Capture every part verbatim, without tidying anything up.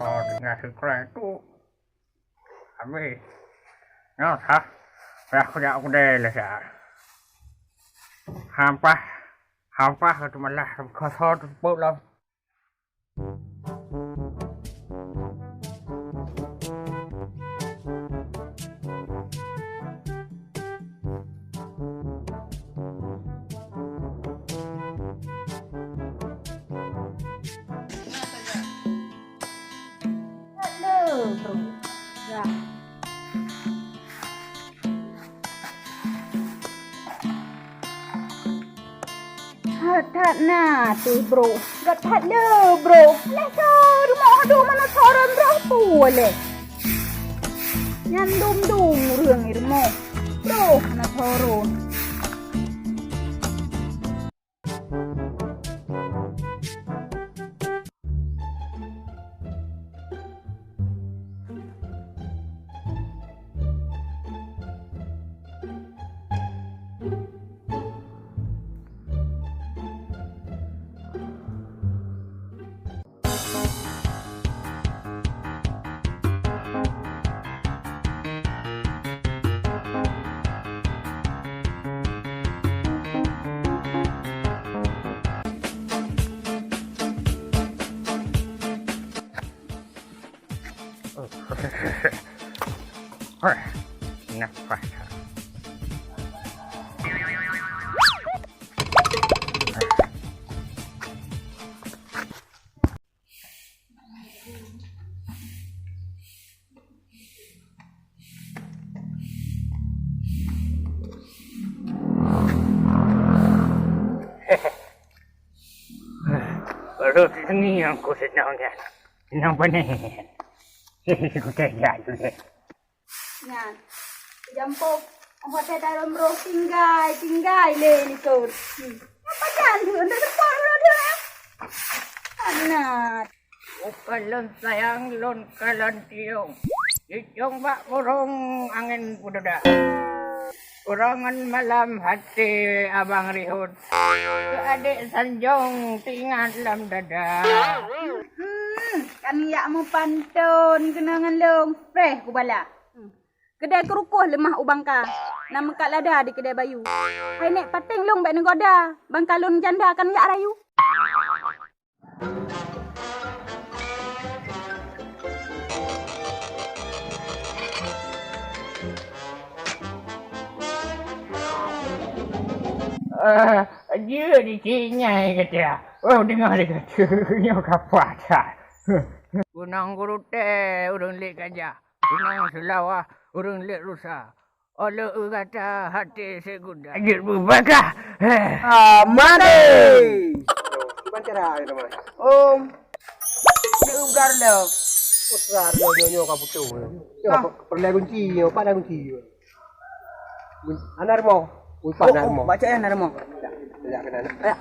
Mata tinggai sikrek tu. Habéh. Nyoe sah. Dah kujak keudè lé sah. Hampah. Hampah ka teumalah. Koso teupok lom. Aduh, bro. Ya. That-that na teuh, bro. Gét that le, bro. Lé sa rumoh adoe mana soron, bro, peue lé. Nyan dum-dum ureueng i rumoh. Bro, mana soron. Nafas. Baru ni yang ku senang ya. Senang panen. Ku kerja tu deh. Nyan, jampo, oh, watèe dalam roh tinggai, tinggai lé likot. Hmm. Apa kan tu? Ndak seupôt roh dia, eh? Anak. Bukan lôn sayang, lôn kalon tiong. Jijong bak burung angin peududak. Urongan malam hati abang rihut. Keu adék sanjong teuingat lam dada. Hmm, kan yak meupanton keunoe ngon lôn. Preh kubala. Hmm. Keudè keurukoh leumah u bangka, na meukat lada di keudè bayu. Hai nèk paténg lôn bèk neugoda, bangka lôn janda kan jak rayu. Ah, jeuet di cik nyai kata. Oh, deungoe lé kata. Nyoe ka puasa. Gunong gurutèe ureueng lét gajah. Inong Seulawah ureueng lét rusa. Oleh gata hati seguda. Jeuet beubakah. Heh. Ah, mati. Cuman cara gitu, Mas. Om. Ini ugar dah. Putra nyonya ka pucung. Yo, perlu kunci, yo, pada kunci. Anak rumah. Ui, pak anak rumah. Baca ya anak rumah. Ya, kena. Ya.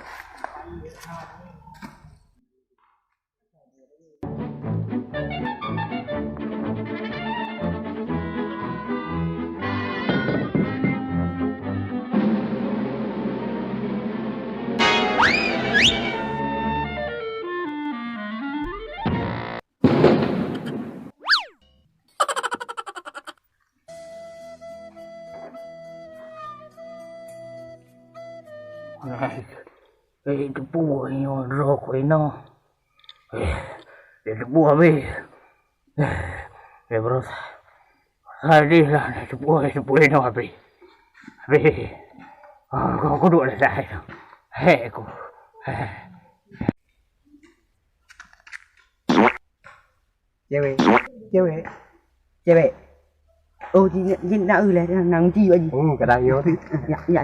Hai. Eh, teupeu nyoe droe ku inoe. Eh, dia teupeu habéh. Eh, dia berusaha. Sadih lah, dia teupeu, dia teupeu inoe habéh. Habéh. Ah, kau kuduek lah dah. Hei, aku. Hei. Cewek. Cewek. Cewek. Oh, jin, jin nak eu lah, nak kunci bak jih. Hmm, kadang yo. Ya, ya.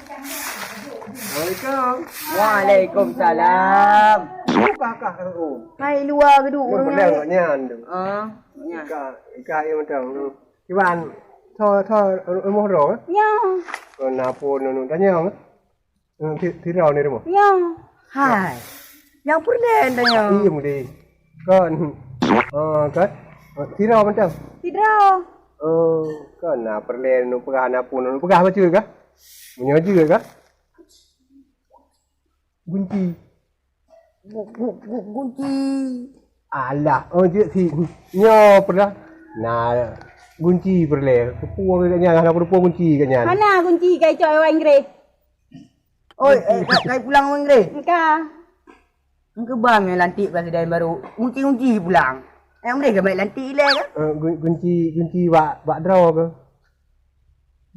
Assalamualaikum. Waalaikumsalam. Buka kah kau? Hai luar ke duk urang nyan. Nyan tu. Ah, nyan. Ka, ka ayo macam tu. Iwan, tho, tho, rumoh droe? Nyo. Kau na pun nunu tanyong? Eh, ti-, tirau ni rumoh? Nyo. Hai. Nyang peureulèe tanyong. Iya mudi. Kon. Oh, kon. Oh, tirau macam? Tirau. Oh, kon na peureulèe nunu peugah na pun nunu peugah baca kah? Meunyoe jeuet kah? Gunci. Gu-, gu-, gu-, gunci. Alah, oh jeuet si. Nyoe peureulèe. Nah, gunci peureulèe. Keupeue keu nyan, hana keupeue gunci keu nyan. Hana gunci kai cok Inggris. Oi, eh, kai, kai pulang Inggris. Engka. Engka bang nyang lantik presiden baru. Gunci-gunci pulang. Eh, Inggris ka baik lantik ilèe ke? Eh, gun-, gunci, gunci bak, bak droe ke?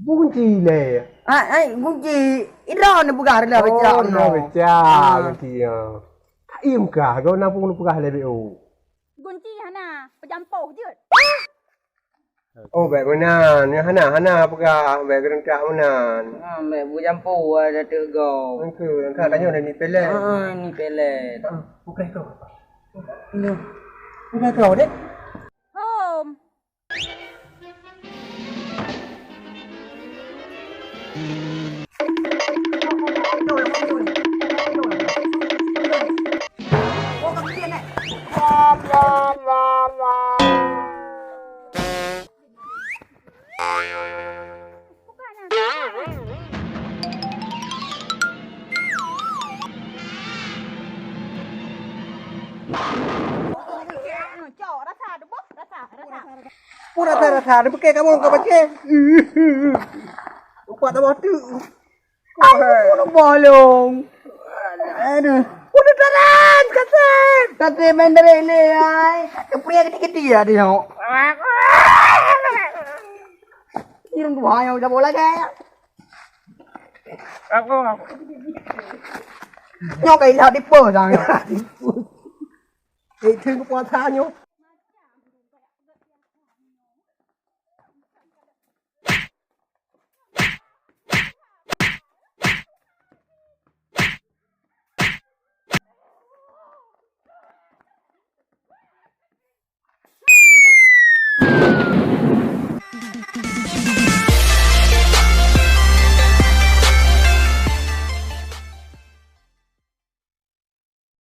Gunci lé. Ah, ai, gunci. Idroe neupeugah rila becak. Oh, rila becak gunci, ya. Ka im kah, kau na pun neupeugah lé B O. Gunci hana, peujampoh jeuet. Oh, baik meunan. Hana, hana peugah, baik geureuntah meunan. Ah, baik peujampoh ada teuk go. Engke, engka tanyoe ni pelet. Ah, ni pelet. Ah, bukan kau. Ini. Bukan kau, dek. Hom. Cok, rasa, deboh, rasa, rasa. Pun rasa-rasa, dia pakai kamu kau baca. Empat tambah tu. Aduh, bolong. Aduh. Udah taran, kasih. Kasih main dari ini, ai. Kepria kecil-kecil ya dia. Irung dua yang udah bola deh. Aku, aku. Nyoe kai lah dipo sang. Eh, thèn puasa nyoe.